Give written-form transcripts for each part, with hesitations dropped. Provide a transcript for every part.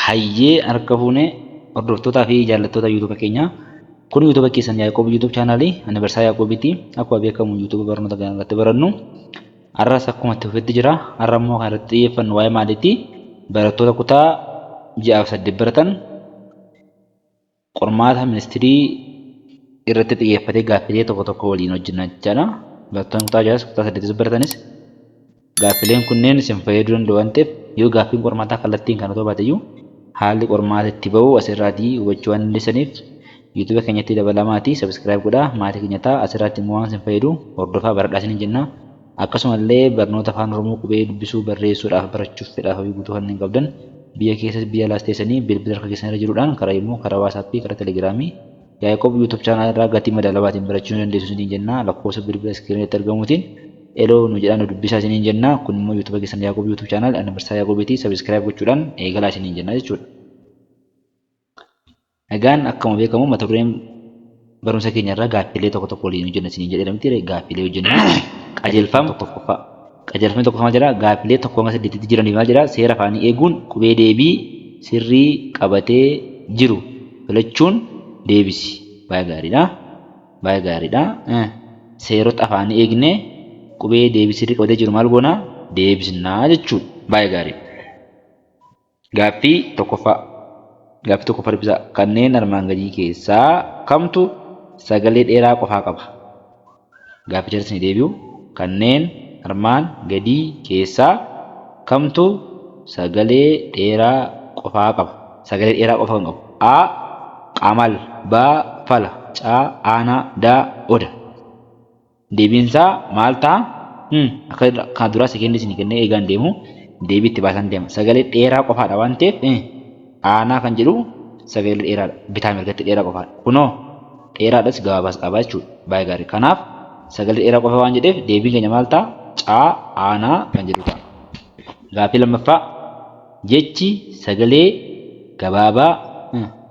Hayyee harka fuune hordoftootaa fi jaallattoota YouTube keenyaa. Kun YouTube keessan Yaaqoob YouTube chaanaalii ani Barsaa Yaaqoobiiti. Akkuma beekamu YouTube barnoota kana irratti barannu. Har'as akkuma itti fufetti jira. Har'a immoo kan irratti xiyyeeffannu waa'ee maaliiti? Barattoota kutaa 6 fi 8 baratan qormaata ministirii irratti xiyyeeffatee gaaffilee tokko tokko waliin hojjenna jechaadha. Barattoonni kutaa ja'as kutaa saddeetis baratanis gaaffileen kunneen isin fayyaduu danda'u waan ta'eef yoo gaaffiin qormaataa kallattiin kan otoo baateyyuu haalli qormaata itti ba'u asirraatii hubachuu waan dandeessaniif YouTube keenyatti dabalamaatii subscribe godhaa maatii keenya ta'a asirraatti immoo waan isin fayyadu hordofaa baradhaa isiniin jenna. Akkasumallee barnoota Afaan Oromoo qubee dubbisuu, barreessuudhaaf barachuuf fedhaaf hawwii guutuu kanneen qabdan biyya keessas biyya alaas teessanii bilbila harka keessan irra jiruudhaan karaa imo, karaa WhatsApp, karaa Telegramii Yaaqoob YouTube channel irraa gatii madaalawaatiin barachuu ni dandeessu isiniin jenna. Lakkoofsa bilbila iskiriinii irratti argamuutiin eloo nu jedhaa nu dubbisaa isiniin jenna. Kun immoo YouTube keessan Yaaqoob YouTube channel ani Barsiisaa Yaaqoobiiti. Subscribe gochuudhaan eegalaa isiniin jenna jechuudha. Egaan akkuma beekamu mata dureen barumsa keenya irraa gaaffilee tokko tokko waliin hojjenna isiniin jedheera miti gaaffilee hojjenna. Qajeelfama tokkoffaa. Qajeelfamni tokkoffaa maal jedha? Gaaffilee tokko hanga saddeetitti jiraniif maal jedha? Seera afaanii eeguun qubee deebii sirrii qabatee jiru filachuun deebisi. Baay'ee gaariidha. Baay'ee gaariidha. Seerota afaanii eegnee qubee deebii sirrii qabatee jiru maal goona? Deebisnaa jechuudha. Baay'ee gaariidha. Gaaffii 1ffaa. Gaaffii 1ffaa dubbisaa. Kanneen armaan gadii keessaa kamtu sagalee dheeraa qofaa qaba? Gaafficha irratti ni deebi'u. Kanneen armaan gadii keessaa kamtu sagalee dheeraa qofaa qaba? Sagalee dheeraa qofa kan qabu. A. Qamal B. Fala C. Aanaa D. Oda. Deebiin isaa maal ta'a? Akka kana duraa sekeendii isinii kennee eegaan deemu deebii itti baasan deema. Sagalee dheeraa qofaadha waan ta'eef aanaa kan jedhu sagalee dheeraadha. Bitaa mirgatti dheeraa qofaadha. Kunoo dheeraadhas gabaabaas qaba jechuudha. Baay'ee gaarii. Kanaaf sagalee dheeraa qofa waan jedheef deebiin keenya maal ta'a? Caa aanaa kan jedhu ta'a. Gaaffii lammaffaa jechi sagalee gabaabaa,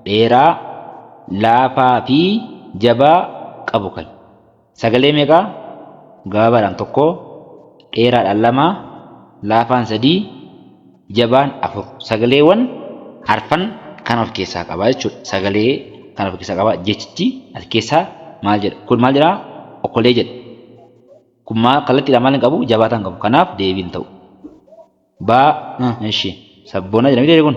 dheeraa, laafaa fi jabaa qabu kami? Sagalee meeqa? Gabaabaadhaan 1, dheeraadhaan 2, laafaan 3, jabaan 4. Sagaleewwan arfan kan of keessaa qaba jechuudha. Sagalee kan of keessaa qaba. Jechichi as keessaa maal jedha? Kun maal jedhaa? Okolee jedha. Kun maal kallattiidhaan maal hin qabu? Jabaataa hin qabu. Kanaaf deebii hin ta'u. Baa ishi sabboonaa jedha miti kun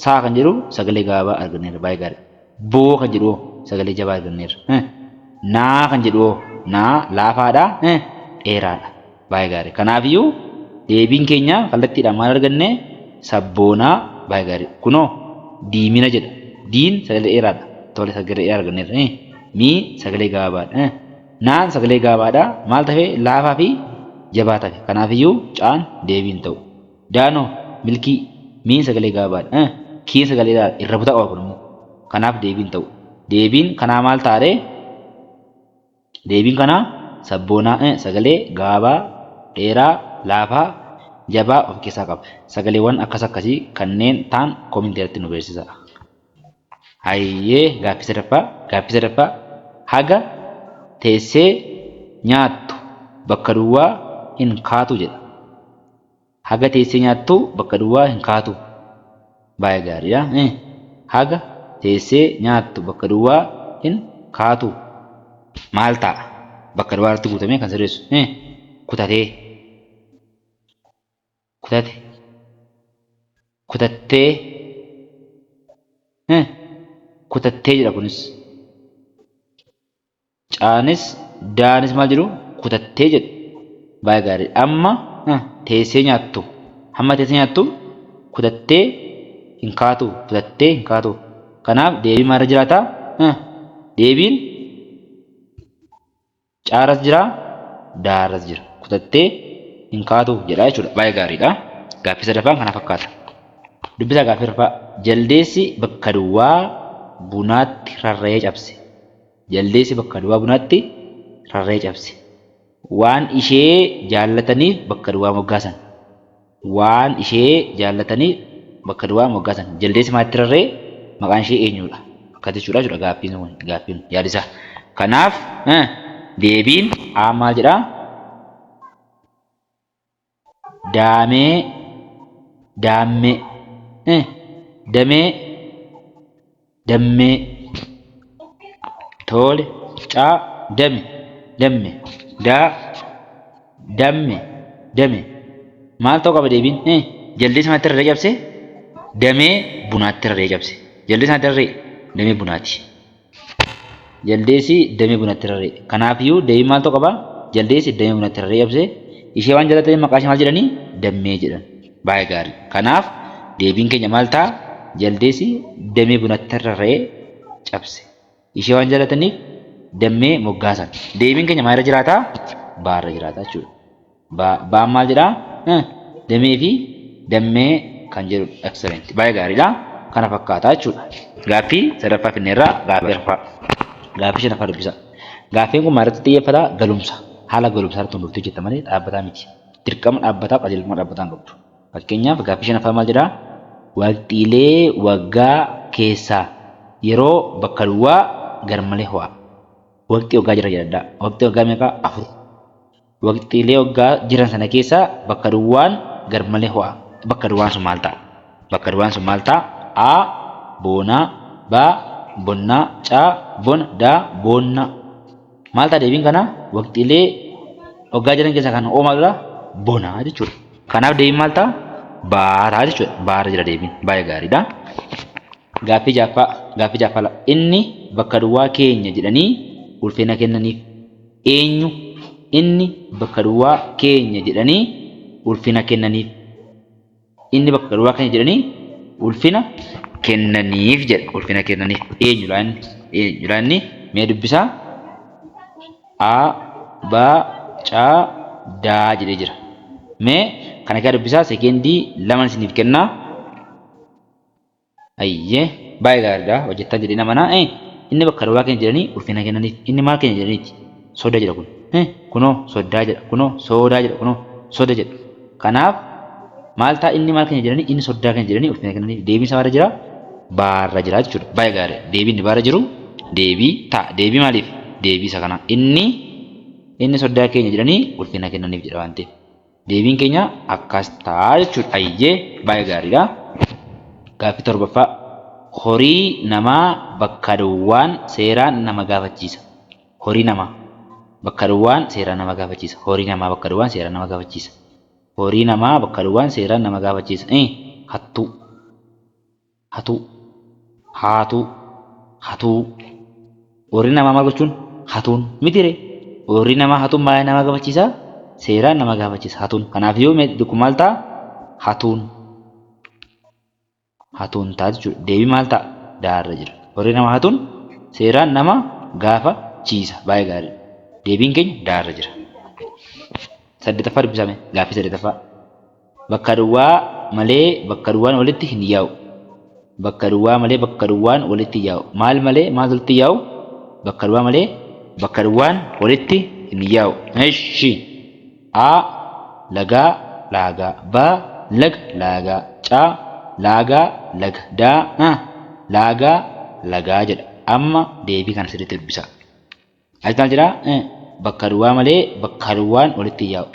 saa kan jedhu sagalee gabaabaa arganneerra baay'ee gaarii. Boo kan jedhu sagalee jabaa arganneerra. Naa kan jedhu naa laafaadha dheeraadha baay'ee gaarii. Kanaafiyyuu deebiin keenya kallattiidhaan maal arganne sabboonaa baay'ee gaarii. Kunoo diimina jedha. Diin sagalee dheeraadha. Tole sagalee dheeraa arganneerra. Mii sagalee gabaabaadha. Naan sagalee gabaabaadha. Maal tafe laafaa fi jabaa tafe. Kanaafiyyuu caan deebii hin ta'u. Daanoo milkii miin sagalee gabaabaadha. Kiin sagalee dheeraadha. Irra butaa qaba kun immoo. Kanaaf deebii hin ta'u. Deebiin kanaa maal ta'a ree? Deebiin kanaa sabboonaa sagalee gabaabaa, dheeraa, laafaa, jabaa of keessaa qaba. Sagaleewwan akkas akkasii kanneen ta'an koomentii irratti nu beeksisaa. Hayyee gaaffii sadaffaa gaaffii sadaffaa haga teessee nyaattu bakka duwwaa hin kaatu jedha. Haga teessee nyaattu bakka duwwaa hin kaatu. Baay'ee gaariidha. Haga teessee nyaattu bakka duwwaa hin kaatu. Maal ta'a? Bakka duwwaa irratti guutamee kan sirreessu. Kutatee. Kutate. Kutattee. Kutattee jedha kunis. Caanis daanis maal jedhu? Kutattee jedhu. Baay'ee gaarii. Amma teessee nyaattu. Hamma teessee nyaattu kutattee hin kaatu. Kutattee hin kaatu. Kanaaf deebiin maalirra jiraata? Deebiin Caaras jira, daaras jira. Kutattee hin kaatu jedha jechuudha. Baay'ee gaariidha. Gaaffii sadaffaan kana fakkaata. Dubbisaa gaaffii arfaffaa. Jaldeessi bakka duwwaa bunaatti rarra'ee cabse. Jaldeessi bakka duwwaa bunaatti rarra'ee cabse. Waan ishee jaallataniif bakka duwwaa moggaasan. Waan ishee jaallataniif bakka duwwaa moggaasan. Jaldeessi maalitti rarra'e? Maqaan ishee eenyudha? Akkas jechuudha jechuudha gaaffiin kun gaaffiin yaadisa. Kanaaf deebiin A maal jedhaa? Daamee daammee. Damee dammee. Tole. C. Dame damme. D. Damme dame. Maal ta'uu qaba deebiin? Jaldeessa maaltti rarra'ee cabse? Damee bunaatti rarra'ee cabse. Jaldeessa maaltti rarra'e? Damee bunaati. Jaldeessi damee bunaatti rarra'e. Kanaafiyyuu deebiin maal ta'uu qaba? Jaldeessi damee bunaatti rarra'ee cabse. Ishee waan jaallataniif maqaa ishee maal jedhanii? Dammee jedhan. Baay'ee gaarii. Kanaaf deebiin keenya maal ta'a? Jaldeessi damee bunaatti rarra'ee cabse. Ishee waan jaallataniif dammee moggaasan. Deebiin keenya maalirra jiraata? Baarra jiraata jechuudha. Baa baan maal jedhaa? Damee fi dammee kan jedhudha. Excellent. Baay'ee gaariidha. Kana fakkaata jechuudha. Gaaffii sadaffaa finneerraa gaaffii arfaffaa. Gaaffii shanaffaa dubbisa. Gaaffiin kun maalirratti xiyyeeffata? Galumsa. Haala galumsaa irratti hundooftee hojjetta malee dhaabbataa miti. Dirqama dhaabbataa qajeelfama dhaabbataa hin qabdu. Fakkeenyaaf gaaffii shanaffaa maal jedhaa? Waqtiilee waggaa keessaa yeroo bakka duwwaa garmalee ho'a. Waqtii waggaa jira jedhadhaa. Waqtii waggaa meeqa? Afur. Waqtiilee waggaa jiran sana keessaa bakka duwwaan garmalee ho'a. Bakka duwwaan sun maal ta'a? Bakka duwwaan sun maal ta'a? A. Boonaa B. Bonnaa C. Bona D. Boonna. Maal ta'a deebiin kanaa? Waqtiilee waggaa jiran keessaa kan ho'u maalidha? Bona jechuudha. Kanaaf deebiin maal ta'a? Baaraa jechuudha. Baara jira deebiin. Baay'ee gaariidha. Gaaffii jaaffaa gaaffii jaaffaa la inni bakka duwwaa keenya jedhanii ulfina kennaniif. Eenyu inni bakka duwwaa keenya jedhanii ulfina kennaniif. Inni bakka duwwaa keenya jedhanii ulfina kennaniif jedha. Ulfina kennaniif. Eenyu laa inni? Eenyu laa inni? Mee dubbisaa. A, B, C, D jedhee jira. Mee kana keessa dubbisaa sekeendii lama isiniif kennaa. Ayyee baay'ee gaariidha hojjettan jedhee nama naa inni bakka duwwaa keenya jedhanii ulfina kennaniif inni maal keenya jedhaniiti soda jedha kun kunoo soddaa jedha kunoo soodaa jedha kunoo soda jedha kanaaf maal ta'a inni maal keenya jedhanii inni soddaa keenya jedhanii ulfina kennaniif deebiin isaa maal jira baarra jira jechuudha baay'ee gaarii deebiin inni baarra jiru deebii ta'a deebii maaliif deebii isa kana inni inni soddaa keenya jedhanii ulfina kennaniif jedha waan ta'eef. Deebiin keenya akkas ta'a jechuudha. Ayyee baay'ee gaariidha. Gaaffii torbaffaa. Horii namaa bakka duwwaan seeraan nama gaafachiisa. Horii namaa bakka duwwaan seeraan nama gaafachiisa. Horii namaa bakka duwwaan seeraan nama gaafachiisa. Horii namaa bakka duwwaan seeraan nama gaafachiisa. Hattuu. Hatuu. Haatuu. Hatuu. Horii namaa maal gochuun? Hatuun. Miti ree? Horii namaa hatuun maal nama gaafachiisa? Seeraan nama gaafachiisa hatuun. Kanaaf yoo kun maal ta'a? Hatuun. Hatuun ta'a jechuudha. Deebii maal ta'a? Daarra jira. Horii namaa hatuun seeraan nama gaafachiisa. Baay'ee gaariidha. Deebiin keenya daarra jira. Saddeetaffaa dubbisame. Gaaffii saddeetaffaa. Bakka duwwaa malee bakka duwwaan walitti hin yaa'u. Bakka duwwaa malee bakka duwwaan walitti hin yaa'u. Maal malee maal walitti hin yaa'u? Bakka duwwaa malee bakka duwwaan walitti hin yaa'u. Eshi. A. Lagaa laagaa. B. Laga laagaa. C. Laagaa laga. D. Laagaa lagaa jedha. Amma deebii kana sirriitti dubbisaa. Asitti maal jedhaa? Bakka duwwaa malee bakka duwwaan walitti hin yaa'u.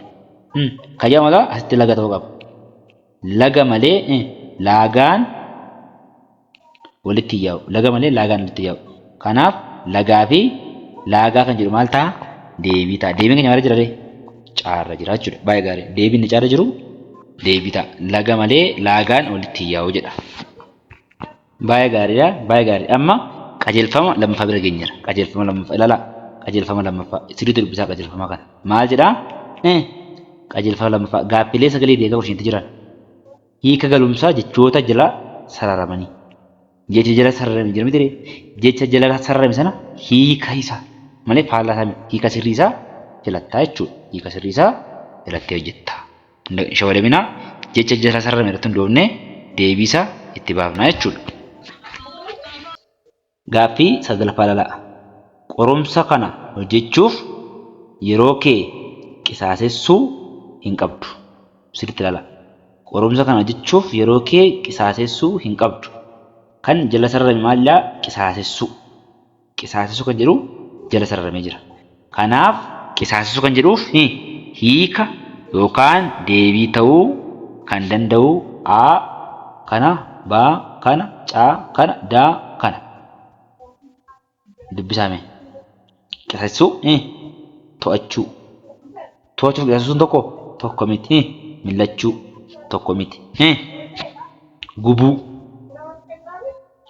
Kan jedhamu egaa asitti laga ta'uu qaba. Laga malee laagaan walitti hin yaa'u. Laga malee laagaan walitti hin yaa'u. Kanaaf lagaa fi laagaa kan jedhu maal ta'a? Deebii ta'a. Deebiin keenya maal jira ree? Caarra jira jechuudha. Baay'ee gaarii. Deebiin inni caarra jiru deebii ta'a. Laga malee laagaan walitti hin yaa'u jedha. Baay'ee gaariidha. Baay'ee gaariidha. Amma qajeelfama lammaffaa bira geenyeera. Qajeelfama lammaffaa ilaalaa. Qajeelfama lammaffaa. Sirriitti dubbisaa qajeelfama kana. Maal jedhaa? Qajeelfama lammaffaa. Gaaffilee sagalee deegaa qorshiitti jiran. Hiika galumsaa jechoota jala sararamanii. Jecha jala sararame jira miti ree? Jecha jala sararame sana hiika isaa malee faallaa isaa miti. Hiika sirrii isaa filattaa jechuudha. Hiika sirrii isaa filattee hojjetta. Hin shawadaminaa jecha jala sararame irratti hundoofnee deebii isaa itti baafna jechuudha. Gaaffii saglaffaa ilaalaa. Qorumsa kana hojjechuuf yeroo kee qisaasessuu hin qabdu. Sirriitti ilaalaa. Qorumsa kana hojjechuuf yeroo kee qisaasessuu hin qabdu. Kan jala sararame maalidhaa? Qisaasessuu. Qisaasessuu kan jedhu jala sararamee jira. Kanaaf qisaasessuu kan jedhuuf hiika yookaan deebii ta'uu kan danda'u A kana B kana, C kana, D kana. Dubbisaa mee. Qisaasessuu, to'achuu. To'achuuf qisaasessuun tokko tokko miti. Millachuu tokko miti. Gubuu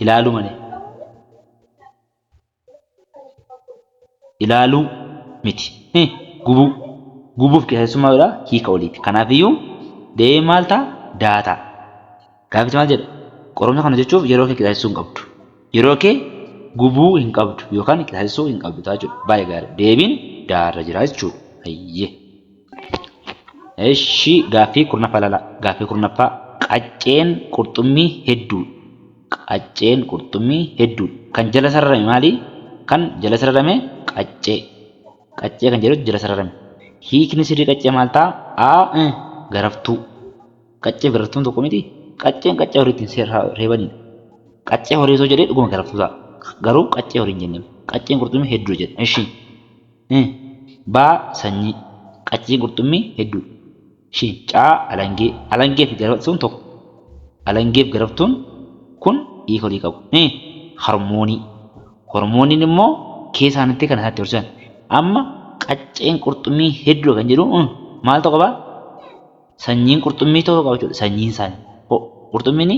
ilaaluu malee. Ilaaluu miti. Gubuu. Gubuuf qisaasessuu maalidha? Hiika oliiti. Kanaafiyyuu deebiin maal ta'a? Daa ta'a. Gaafichi maal jedha? Qorumsa kana hojjechuuf yeroo kee qisaasessuu hin qabdu. Yeroo kee gubuu hin qabdu yookaan qisaasessuu hin qabdu ta'a jechuudha. Baay'ee gaarii. Deebiin daarra jira jechuudha. Hayyee. Eshi gaaffii kurnaffaa ilaalaa. Gaaffii kurnaffaa qacceen qurxummii hedduudha. Qacceen qurxummii hedduudha. Kan jala sararame maali? Kan jala sararame qaccee. Qaccee kan jedhutu jala sararame. Hiikni sirrii qaccee maal ta'a? A. Garaftuu. Qaccee fi garaftuun tokko miti. Qacceen qaccee horii ittiin reebanidha. Qaccee horii osoo jedhee dhuguma garaftuu ta'a. Garuu qaccee horii hin jenne. Qacceen qurxummii hedduudha jedha. Ishi. B. Sanyii. Qacceen qurxummii hedduudha. Ishi. C. Alangee. Alangee fi garaftuun tokko. Alangee fi garaftuun kun hiika olii qabu. Hormoonii. Hormooniin immoo keessa isaaniitti kan isaatti horsiisan. Amma qacceen qurxummii hedduudha kan jedhu maaltu qaba? Sanyiin qurxummii tokko qaba jechuudha. Sanyiin isaanii. Qurxummiin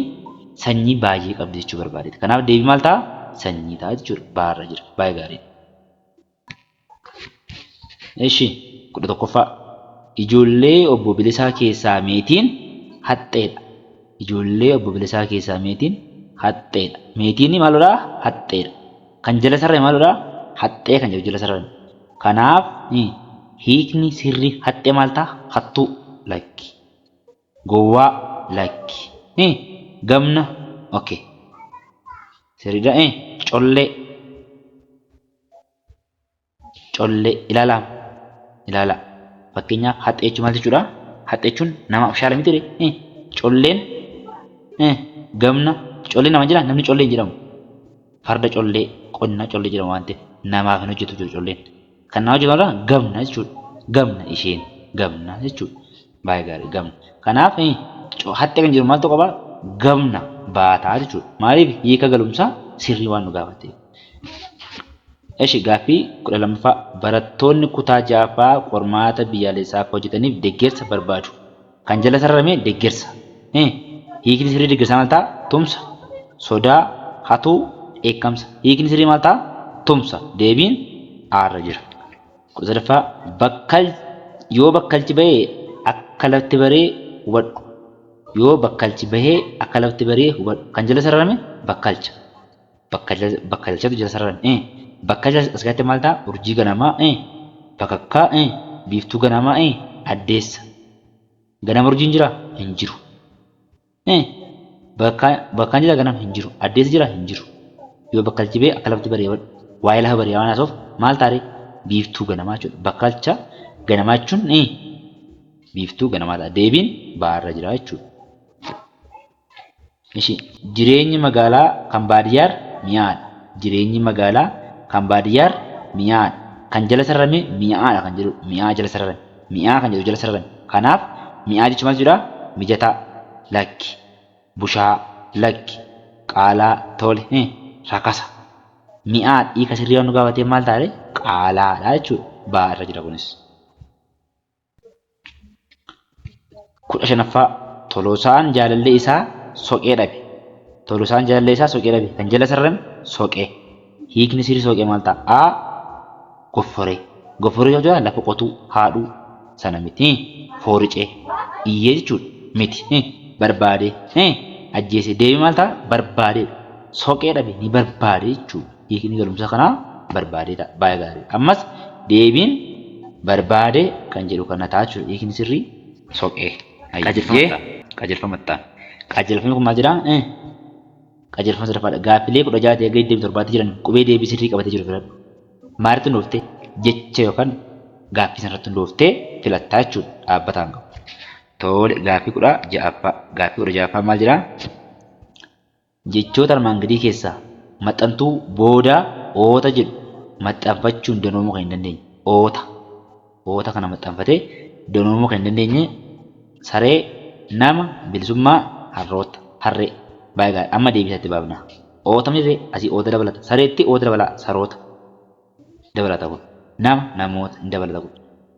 sanyii baay'ee qabdi jechuu barbaadeeti. Kanaaf deebii maal ta'a? Sanyii ta'a jechuudha. Baarra jira. Baay'ee gaariidha. Eshi 11ffaa. Ijoollee obbo Bilisaa keessaa meetiin haxxeedha. Ijoollee obbo Bilisaa keessaa meetiin haxxeedha. Meetiin maalodha? Haxxeedha. Kan jala sararame maalodha? Haxxee kan jedhu jala sararame. Kanaaf hiikni sirrii haxxee maal ta'a? Hattuu lakki. Gowwaa lakki. Gamna okay. Sirriidha. Collee. Collee ilaalaa ilaalaa. Fakkeenyaaf haxxee jechuun maal jechuudha? Haxxee jechuun nama abshaala miti ree? Colleen gamna collee nama jira namni collee hin jedhamu. Farda collee qonna collee jedhama waan ta'eef namaaf hin hojjetu jechuudha colleen. Kan nama hojjetu irraa gamna jechuudha. Gamna isheen gamna jechuudha. Baay'ee gaarii gamna. Kanaaf haxxee kan jedhu maaltu qaba? Gamna baataa jechuudha. Maaliif hiika galumsaa sirrii waan nu gaafateef. Eshi gaaffii 12ffaa barattoonni kutaa 6ffaa qormaata biyyaalessaa akka hojjetaniif deggersa barbaadu. Kan jala sararame deggersa. Hiikni sirrii deggersaa maal ta'a? Tumsa, sodaa, hatuu, dheekkamsa. Hiikni sirrii maal ta'a? Tumsa. Deebiin A irra jira. 13ffaa bakkal yoo bakkalchi bahe akka lafti baree hubadhu. Yoo bakkalchi bahee akka lafti baree hubadhu. Kan jala sararame bakkalcha. Bakkalchatu jala sararame. Bakkalcha as keessatti maal ta'a? Urjii ganamaa, bakakkaa, biiftuu ganamaa, addeessa. Ganama urjiin jiraa? Hin jiru. Bakakkaan jiraa ganama? Hin jiru. Addeessi jiraa? Hin jiru. Yoo bakkalchi ba'e akka lafti bari'e hubadhu. Waa'ee lafa bari'aa waan haasa'uuf maal ta'a ree? Biiftuu ganamaa jechuudha. Bakkalcha ganamaa jechuun biiftuu ganamaa ta'a. Deebiin baarra jira jechuudha. Ishi jireenyi magaalaa kan baadiyyaarra mi'aadha. Jireenyi magaalaa kan baadiyyaarra mi'aadha. Kan jala sararame mi'aadha kan jedhudha. Mi'aa jala sararame. Mi'aa kan jedhu jala sararame. Kanaaf mi'aa jechuun maal jechuudha? Mijataa lakki. Bushaa lakki. Qaalaa tole. Rakasa. Mi'aa hiika sirrii waan nu gaafatee maal ta'a ree? Qaalaadha jechuudha. Baa irra jira kunis. 15ffaa Tolosaan jaalallee isaa soqee dhabe. Tolosaan jaalallee isaa soqee dhabe. Kan jala sararame soqee. Hiikni sirrii soqee maal ta'a? A. Gofforee. Gofforee jechuun lafa qotuu, haadhuu sana miti. Fooricee. Iyyee jechuudha. Miti. Barbaadee. Ajjeesee. Deebii maal ta'a? Barbaadee. Soqee dhabe ni barbaade jechuudha. Hiikni galumsa kanaa barbaadee ta'a. Baay'ee gaarii. Ammas deebiin barbaade kan jedhu kana ta'a jechuudha. Hiikni sirrii soqee. Qajeelfama qajeelfama itti aanu. Qajeelfamni kun maal jedhaa? Qajeelfama sadaffaadha. Gaaffilee 16 hanga 27 jiran qubee deebii sirrii qabatee jiru filadhu. Maalirratti hundooftee? Jecha yookaan gaaffii sanarratti hundooftee filattaa jechuudha. Dhaabbataan qabu. Tole gaaffii 16ffaa. Gaaffii 16ffaa maal jedhaa? Jechoota armaan gadii keessaa maxxantuu boodaa oota jedhu maxxanfachuun danoomuu kan hin dandeenye. Oota. Oota kana maxxanfatee danoomuu kan hin dandeenye saree, nama, bilisummaa, harroota, harree. Baay'ee gaarii. Amma deebisaatti baafna. Oota miti asii oota dabalata. Sareetti oota dabalaa saroota dabalata kun. Nama namoota hin dabalata kun.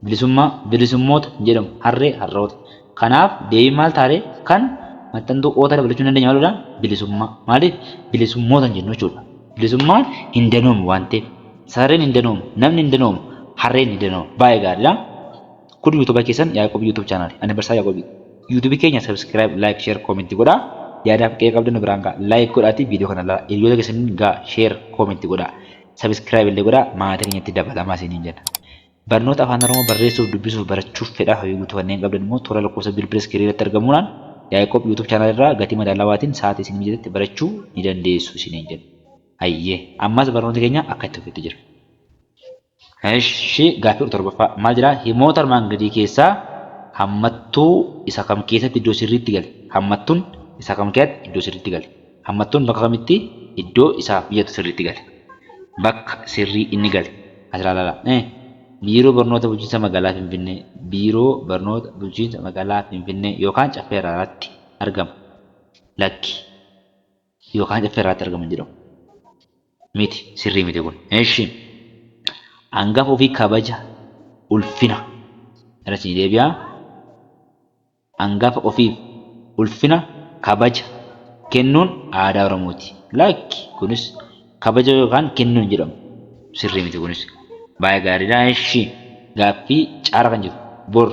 Bilisummaa bilisummoota hin jedhamu. Harree harroota. Kanaaf deebiin maal taaree kan maxxantuu oota dabalachuu hin dandeenye maalidha? Bilisummaa. Maaliif? Bilisummoota hin jennu jechuudha. Bilisummaan hin danoomu waan ta'eef. Sareen hin danoomu, namni hin danoomu, harreen hin danoomu. Baay'ee gaariidha. Kun YouTube keessan Yaaqoob YouTube channel. Ani Barsaa Yaaqoobi. YouTube keenya subscribe, like, share, comment godhaa. Yaadaaf qe'ee qabdan nu biraan ga'a. Like godhaatii viidiyoo kana ilaalaa. Hiriyoota keessaniin ga'a. Share, comment godhaa. Subscribe illee godhaa. Maatii keenyatti dabalamaa isiniin jenna. Barnoota Afaan Oromoo barreessuuf, dubbisuuf, barachuuf fedhaa hawwii guutuu kanneen qabdan immoo toora lakkoofsa bilbila iskiriinii irratti argamuudhaan Yaaqoob YouTube channel irraa gatii madaalawaatiin sa'aatii isin mijatetti barachuu ni dandeessu isiniin jenna. Hayyee ammas barnoonni keenya akka itti fufetti jira. Eshi gaaffii 17ffaa maal jedhaa himoota armaan gadii keessaa hammattuu isa kam keessatti iddoo sirriitti gale? Hammattuun isa kam keessatti iddoo sirriitti gale? Hammattuun bakka kamitti iddoo isaaf mijatu sirriitti gale? Bakka sirrii inni gale. As ilaalaa. Biiroo Barnoota Bulchiinsa Magaalaa Finfinnee, Biiroo Barnoota Bulchiinsa Magaalaa Finfinnee yookaan Caffee Araaraatti argama. Lakki. Yookaan Caffee Araaraatti argama hin jedhamu. Miti. Sirrii miti kun. Eshi. Hangafa ofii kabaja ulfina. Irra isinii deebi'a. Hangafa ofiif ulfina kabaja kennuun aadaa Oromooti. Lakki kunis kabaja yookaan kennuu hin jedhamu. Sirrii miti kunis. Baay'ee gaariidha. Eshi. Gaaffii caara kan jiru. Bor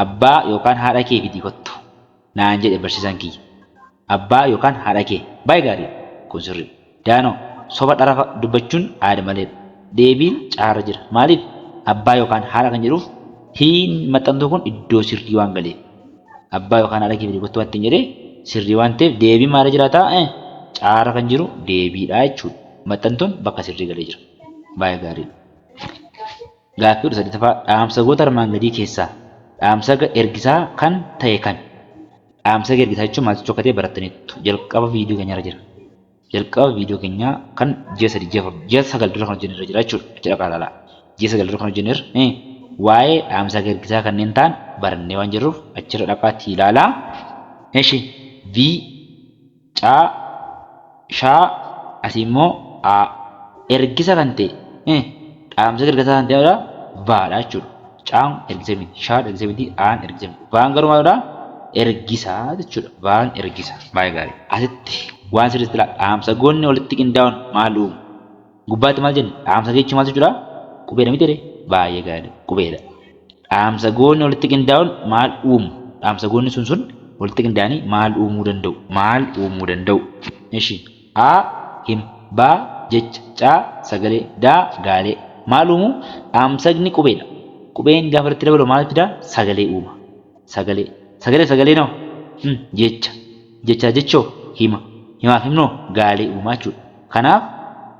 abbaa yookaan haadha kee fidii kottu. Naan jedhe barsiisaan kiyya. Abbaa yookaan haadha kee. Baay'ee gaariidha. Kun sirriidha. Daanoo, soba dhara dubbachuun aada maleedha. Deebiin caarra jira. Maaliif? Abbaa yookaan haadha kan jedhuuf hiin maxxantuu kun iddoo sirrii waan galeef. Abbaa yookaan haadha kee fidi kottu waan ittiin jedhee sirrii waan ta'eef deebiin maal jiraata? Caarra kan jiru deebiidha jechuudha. Maxxantuun bakka sirrii galee jira. Baay'ee gaariidha. Gaaffii 18ffaa Dhaamsagoota armaan gadii keessaa dhaamsaga ergisaa kan ta'e kami? Dhaamsaga ergisaa jechuun maal jechuu akka ta'e barattaniittu. Jalqaba viidiyoo keenyaa irra jira. Jalqaba viidiyoo keenyaa kan ji'a 3, ji'a 4, ji'a 9 dura kan hojjenne irra jira jechuudha. Achi dhaqaa ilaalaa. Ji'a 9 dura kan hojjenne irra waa'ee dhaamsaga ergisaa kanneen ta'an barannee waan jirruuf achirra dhaqaatii ilaalaa. Eshi V, C, Sha, asii immoo A. Ergisa kan ta'e dhaamsa ergisaa kan ta'e vaadha jechuudha. Caan ergisa miti, shaan ergisa miti, aan ergisa miti. Vaan garuu maalidha? Ergisa jechuudha. Vaan ergisa. Baay'ee gaarii. Asitti waan sirriitti ilaa dhaamsagoonni walitti qindaa'uun maal uumu? Gubbaatti maal jenne? Dhaamsa jechuun maal jechuudha? Qubeedha miti ree? Baay'ee gaarii. Qubeedha. Dhaamsagoonni walitti qindaa'uun maal uumu? Dhaamsagoonni sun sun walitti qindaa'anii maal uumuu danda'u? Maal uumuu danda'u? Ishi. A. Hima. B. Jecha. C. Sagalee. D. Gaalee. Maal uumu? Dhaamsagni qubeedha. Qubeen gaafa walitti dabalu maal fida? Sagalee uuma. Sagalee. Sagalee sagalee noo? Jecha. Jechaa jechoo? Hima. Himaaf himnoo? Gaalee uumaa jechuudha. Kanaaf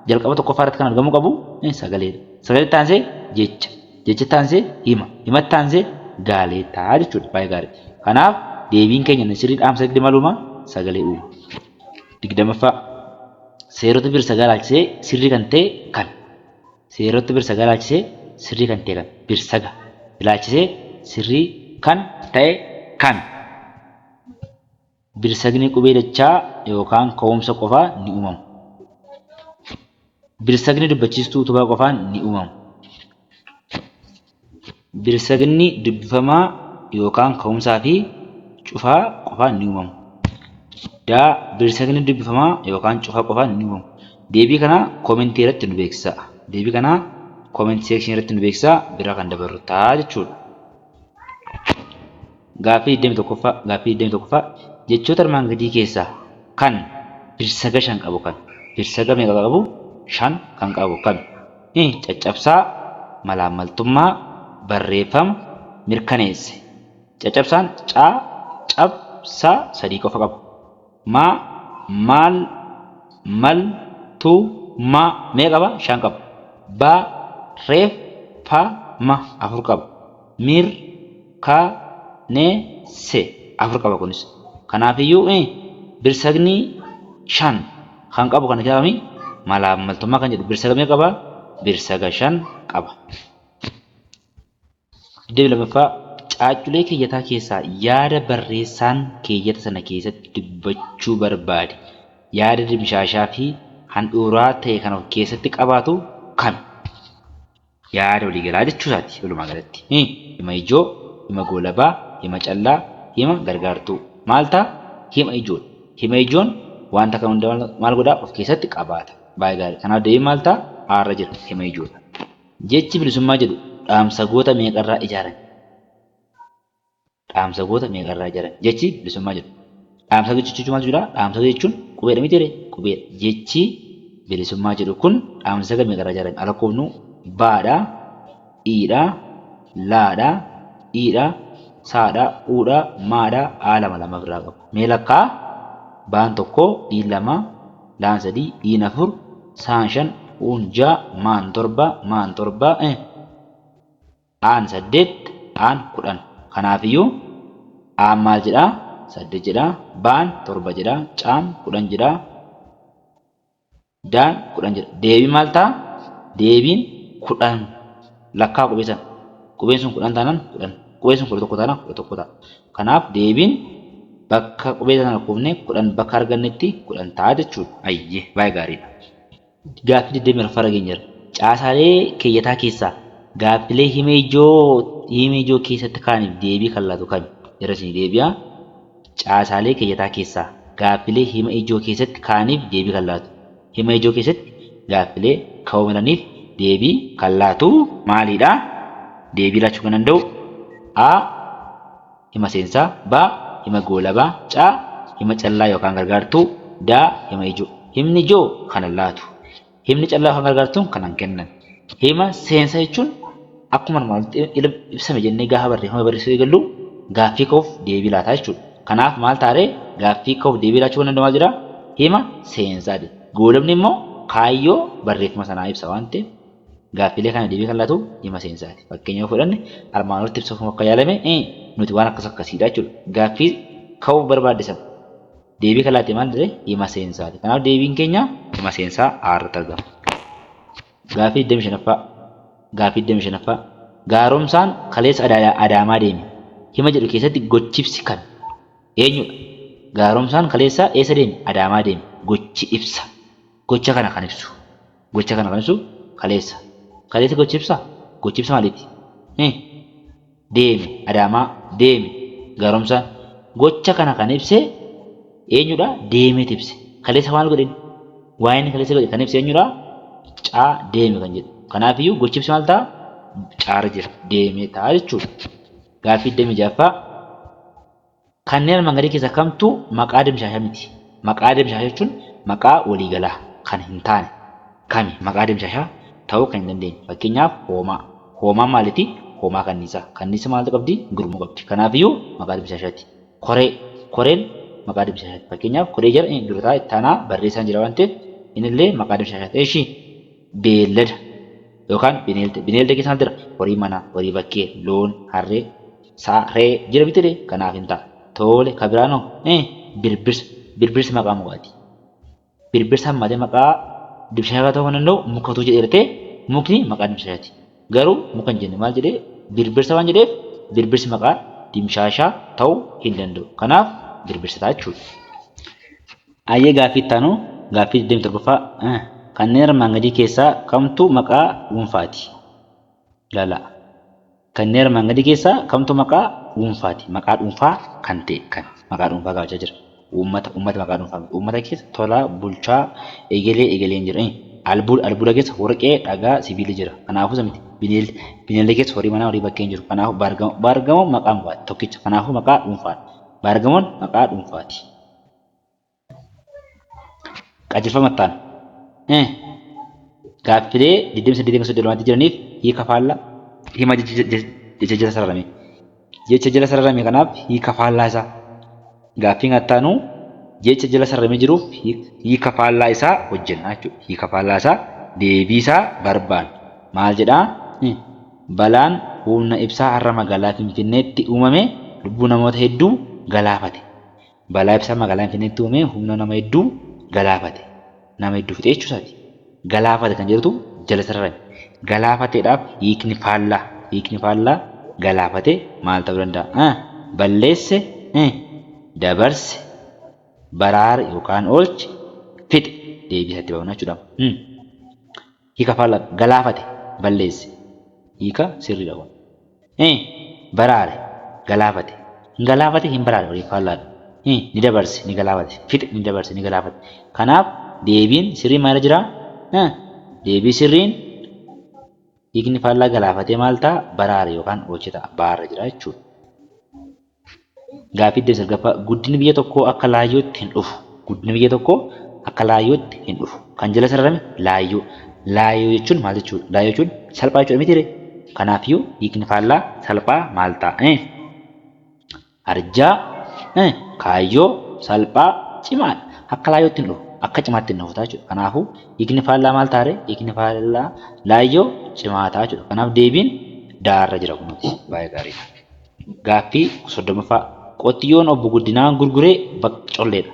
jalqaba tokkoffaa irratti kan argamuu qabu sagaleedha. Sagaleetti aansee jecha. Jechatti aansee hima. Himatti aansee gaalee ta'a jechuudha. Baay'ee gaarii. Kanaaf deebiin keenya inni sirrii dhaamsa maal uuma? Sagalee uuma. 20ffaa Seerota birsagaa ilaalchisee sirrii kan ta'e kami? Seerota birsagaa ilaalchisee sirrii kan ta'e kami? Birsaga ilaalchisee sirrii kan ta'e kami? Birsagni qubee dachaa yookaan ka'umsa qofaa ni uumamu. Birsagni dubbachiistuu utubaa qofaan ni uumamu. Birsagni dubbifamaa yookaan ka'umsaa fi cufaa qofaan ni uumamu. D. Birsagni dubbifamaa yookaan cufaa qofaan ni uumamu. Deebii kana koomentii irratti nu beeksisaa. Deebii kana comment section irratti nu beeksisaa bira kan dabarru ta'a jechuudha. Gaaffii 21ffaa Gaaffii 21ffaa Jechoota armaan gadii keessaa kan birsaga shan qabu kami? Birsaga meeqa qabu? Shan kan qabu kami? I. Caccabsaa, malaammaltummaa, barreeffama, mirkaneesse. Caccabsaan ca, cab, sa sadii qofa qaba. Ma, maal, mal, tu, ma meeqa qaba? Shan qaba. Ba, reef, fa, ma afur qaba. Mir, ka, ne, se afur qaba kunis. Kanaafiyyuu birsagni shan kan qabu kan kitaabami malaammaltummaa kan jedhu birsaga meeqa qaba? Birsaga shan qaba. 22ffaa Caacculee keeyyataa keessaa yaada barreessaan keeyyata sana keessatti dubbachuu barbaade Yaada dimshaashaa fi handhuuraa ta'e kan of keessatti qabaatu kami? Yaada waliigalaa jechuu isaati walumaa galatti. Hima ijoo, hima goolabaa, hima callaa, hima gargaartuu. Maal ta'a? Hima ijoodha. Hima ijoon wanta kana hunda maal godhaa? Of keessatti qabaata. Baay'ee gaarii. Kanaaf deebiin maal ta'a? Aarra jira. Hima ijoodha. Jechi bilisummaa jedhu dhaamsagoota meeqarraa ijaarame? Dhaamsagoota meeqarraa ijaarame? Jechi bilisummaa jedhu. Dhaamsaga jechuun maal jechuudha? Dhaamsaga jechuun qubeedha miti ree? Qubeedha. Jechi bilisummaa jedhu kun dhaamsaga meeqarraa ijaarame? Alakkoofnu baadha, iidha, laadha, iidha, saadha, uudha, maadha, aa lama lama ofirraa qaba. Mee lakkaa baan tokko, iin lama, laan sadii, iin afur, saan shan, uun ja'a, maan torba, maan torba, aan saddeet, aan 10. Kanaafiyyuu aan maal jedhaa? 8 jedhaa. Baan 7 jedhaa. Caan 10 jedhaa. Daan 10 jedha. Deebiin maal ta'a? Deebiin 10 lakkaa qubee sana. Qubeen sun 10 taanaan 10. Qubeen sun 11 taanaan 11 ta'a. Kanaaf deebiin bakka qubee sana lakkoofne 10 bakka argannetti 10 ta'a jechuudha. Ayyee baay'ee gaariidha. Gaaffii 24ffaa irra geenyeerra. Caasaalee keeyyataa keessaa gaaffilee hima ijoo hima ijoo keessatti ka'aniif deebii kan laatu kami? Irra isinii deebi'a. Caasaalee keeyyataa keessaa gaaffilee hima ijoo keessatti ka'aniif deebii kan laatu. Hima ijoo keessatti gaaffilee ka'uu malaniif deebii kan laatu maalidha? Deebii laachuu kan danda'u A. Hima seensaa B. Hima goolabaa C. Hima callaa yookaan gargaartuu D. Hima ijoo. Himni ijoo kana laatu. Himni callaa yookaan gargaartuun kana hin kennan. Hima seensa jechuun akkuma armaan olitti ibsame jennee gaafa barreeffama barreessuu eegallu gaaffii ka'uuf deebii laataa jechuudha. Kanaaf maal taaree gaaffii ka'uuf deebii laachuu kan danda'u maal jedha? Hima seensaati. Goolabni immoo kaayyoo barreeffama sanaa ibsa waan ta'eef gaaffiilee kana deebii kan laatu hima seensaati. Fakkeenya yoo fudhanne armaan olitti ibsuuf akka yaalame nuti waan akkas akkasiidha jechuudha. Gaaffii ka'uuf barbaadde sana deebii kan laatte maal jedhee hima seensaati. Kanaaf deebiin keenya hima seensaa A irratti argama. Gaaffii 25ffaa Gaaffii 25ffaa Gaaromsaan kaleessa Adaamaa deeme. Hima jedhu keessatti gochibsi kami? Eenyudha? Gaaromsaan kaleessa eessa deeme? Adaamaa deeme. Gochi ibsa. Gocha kana kan ibsu. Gocha kana kan ibsu kaleessa. Kaleessa gochi ibsa? Gochi ibsa maaliiti? Deeme. Adaamaa deeme. Gaaromsaan. Gocha kana kan ibse eenyudha? Deemeet ibse. Kaleessa maal godhe? Waa'ee inni kaleessa godhe kan ibse eenyudha? Caa deeme kan jedhu. Kanaafiyyuu gochi ibsi maal ta'a? Caara jira. Deemee ta'a jechuudha. Gaaffii 26ffaa Kanneen armaan gadii keessaa kamtu maqaa dimshaashaa miti? Maqaa dimshaashaa jechuun maqaa waliigalaa kan hin taane kami? Maqaa dimshaashaa ta'uu kan hin dandeenye. Fakkeenyaaf hoomaa. Hoomaan maaliti? Hoomaa kanniisaa. Kanniisi maaltu qabdi? Gurmuu qabdi. Kanaafiyyuu maqaa dimshaashaati. Koree. Koreen maqaa dimshaashaati. Fakkeenyaaf koree jala durataa itti aanaa barreessaan jira waan ta'eef innillee maqaa dimshaashaati. Eshi beellada yookaan bineelda. Bineelda keessa maal jira? Horii manaa, horii bakkee, loon, harree, sa'a, re'ee jira miti ree? Kanaaf hin ta'a. Tole ka biraan hoo? Birbirsa. Birbirsi maqaa mukaati. Birbirsa hammatee maqaa dimshaashaa ta'uu kan danda'u muka utuu jedheera ta'e mukni maqaa dimshaashaati. Garuu muka hin jenne maal jedhee birbirsa waan jedheef birbirsi maqaa dimshaashaa ta'uu hin danda'u. Kanaaf birbirsa ta'a jechuudha. Ayyee gaaffii itti aanu gaaffii 27ffaa kanneen armaan gadii keessaa kamtu maqaa dhuunfaati? Ilaalaa. Kanneen armaan gadii keessaa kamtu maqaa dhuunfaati? Maqaa dhuunfaa kan ta'e kan maqaa dhuunfaa gaafachaa jira. Uummata uummata maqaa dhuunfaa miti. Uummata keessa tolaa, bulchaa, egelee egeleen jira. Albuuda albuuda keessa warqee, dhagaa, sibiilli jira. Kanaafuu isa miti. Bineelda bineelda keessa horii manaa horii bakkee hin jiru. Kanaafuu baargamoo baargamoo maqaa mukaati tokkicha. Kanaafuu maqaa dhuunfaadha. Baargamoon maqaa dhuunfaati. Qajeelfama itti aanu. Gaaffilee 28-32 jiraniif hiika faallaa hima jecha jala sararame. Jecha jala sararame kanaaf hiika faallaa isaa. Gaaffiin itti aanu jecha jala sararamee jiruuf hiika faallaa isaa hojjenna jechuudha. Hiika faallaa isaa deebii isaa barbaanna. Maal jedhaa? Balaan humna ibsaa har'a magaalaa Finfinneetti uumame lubbuu namoota hedduu galaafate. Balaa ibsaa magaalaa Finfinneetti uumame humna nama hedduu galaafate. Nama hedduu fixe jechuu isaati. Galaafate kan jedhutu jala sararame. Galaafateedhaaf hiikni faallaa hiikni faallaa galaafate maal ta'uu danda'a? Balleesse, dabarse, baraare yookaan oolche, deebii isaatti baafna jechuudha. Hiika faallaa galaafate balleesse. Hiika sirriidha kun. Baraare galaafate. Hin galaafate hin baraare waliif faallaadha. Ni dabarse ni galaafate. Fixe ni dabarse ni galaafate. Kanaaf deebiin sirriin maalirra jira? Deebii sirriin hiikni faallaa galaafatee maal ta'a? Baraare yookaan oolche ta'a. Baarra jira jechuudha. Gaaffii 29ffaa guddinni biyya tokkoo akka laayyootti hin dhufu. Guddinni biyya tokkoo akka laayyootti hin dhufu. Kan jala sararame laayyoo. Laayyoo jechuun maal jechuudha? Laayyoo jechuun salphaa jechuudha mitiiree? Kanaafiyyuu hiikni faallaa salphaa maal ta'a? Arjaa, kaayyoo, salphaa, cimaadha. Akka laayyootti hin dhufu. Akka cimaatti hin dhufu ta'a jechuudha. Kanaafuu hiikni faallaa maal ta'a ree? Hiikni faallaa laayyoo cimaa ta'a jechuudha. Kanaaf deebiin daarra jira kunuuti. Baay'ee gaariidha. Gaaffii 30ffaa. Qotiyyoon obbo Guddinaa gurgure colleedha.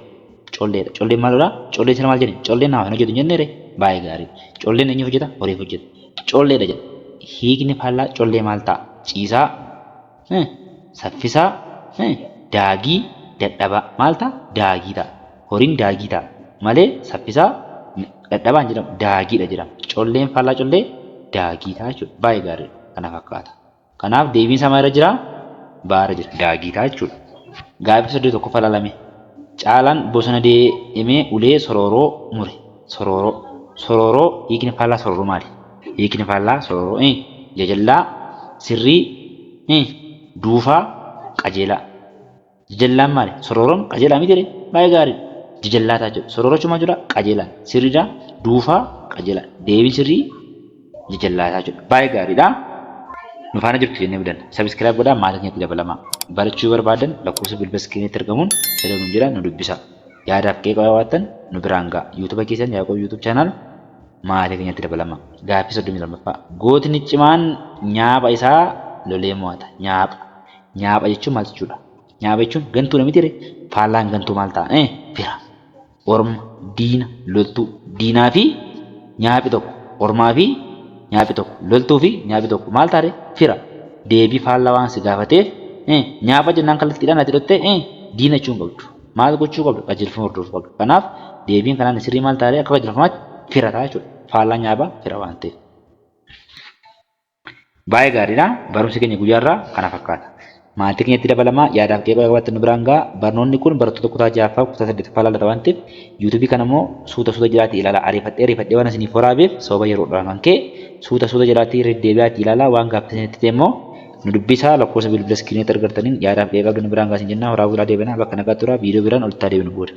Colleedha. Colleen maalidha? Colleen sila maal jenne? Colleen namaaf hin hojjetu hin jennee ree? Baay'ee gaariidha. Colleen eenyuuf hojjeta? Horiif hojjeta. Colleedha jedha. Hiikni faallaa collee maal ta'a? Ciisaa, saffisaa, daagii, dadhabaa. Maal ta'a? Daagii ta'a. Horiin daagii ta'a. Malee saffisaa, dadhabaa hin jedhamu. Daagiidha jedhama. Colleen faallaa collee daagii ta'a jechuudha. Baay'ee gaariidha. Kana fakkaata. Kanaaf deebiin isaa maalirra jira? Baarra jira. Daagii ta'a jechuudha. Gaaffii 31ffaa ilaalame. Caalaan bosona deemee ulee sorooroo mure. Sorooroo. Sorooroo hiikni faallaa sorooroo maali? Hiikni faallaa sorooroo jajallaa, sirrii, duufaa, qajeelaa. Jajallaan maali? Sorooroon qajeelaa miti ree? Baay'ee gaariidha. Jajallaa ta'a jechuudha. Sorooroo jechuun maal jechuudha? Qajeelaa. Sirriidha. Duufaa qajeelaa. Deebiin sirrii jajallaa ta'a jechuudha. Baay'ee gaariidha. Nu faana jirtu jennee abdanna. Subscribe godhaa maatii keenyatti dabalamaa. Barachuu yoo barbaadan lakkoofsa bilbila iskiriinitti argamuun jedha nuun jedhaa nu dubbisaa. Yaadaaf qeeqa yoo qabaattan nu biraan ga'a. YouTube keessan Yaaqoob YouTube channel maatii keenyatti dabalamaa. Gaaffii 32ffaa. Gootni cimaan nyaapha isaa lolee mo'ata. Nyaapha. Nyaapha jechuun maal jechuudha? Nyaapha jechuun gantuudha miti ree? Faallaan gantuu maal ta'a? Fira, orma, diina, loltuu. Diinaa fi nyaaphi tokko. Ormaa fi nyaaphi tokko. Loltuu fi nyaaphi tokko. Maal ta'a ree? Fira. Deebii faallaa waan si gaafateef nyaapha jennaan kallattiidhaan ati dhottee diina jechuu hin qabdu. Maal gochuu qabdu? Qajeelfama hordofuu qabdu. Kanaaf deebiin kanaan sirrii maal ta'a ree? Akka qajeelfamaatti fira ta'a jechuudha. Faallaan nyaaphaa fira waan ta'eef. Baay'ee gaariidha. Barumsi keenya guyyaa irraa kana fakkaata. Maatii keenyatti dabalamaa yaadaaf qeeqa yoo qabaattan nu biraan ga'a. Barnoonni kun barattoota kutaa 6ffaa kutaa 8ffaa laallata waan ta'eef yuutuubii kana immoo suuta suuta jedhaatii ilaalaa. Ariifadhee ariifadhee waan isiniif waraabeef sababa yeroodhaan kan ka'e suuta suuta jedhaatii irra deddeebi'aatii ilaalaa waan gaaffii isinitti ta'e immoo nu dubbisaa lakkoofsa bilbila iskiriinitti argattaniin yaadaaf qeeqa qabdan nu biraan ga'a isin jennaa horaa bulaa deebanaa bakka nagaa turaa viidiyoo biraan olitti haa deebinu booda.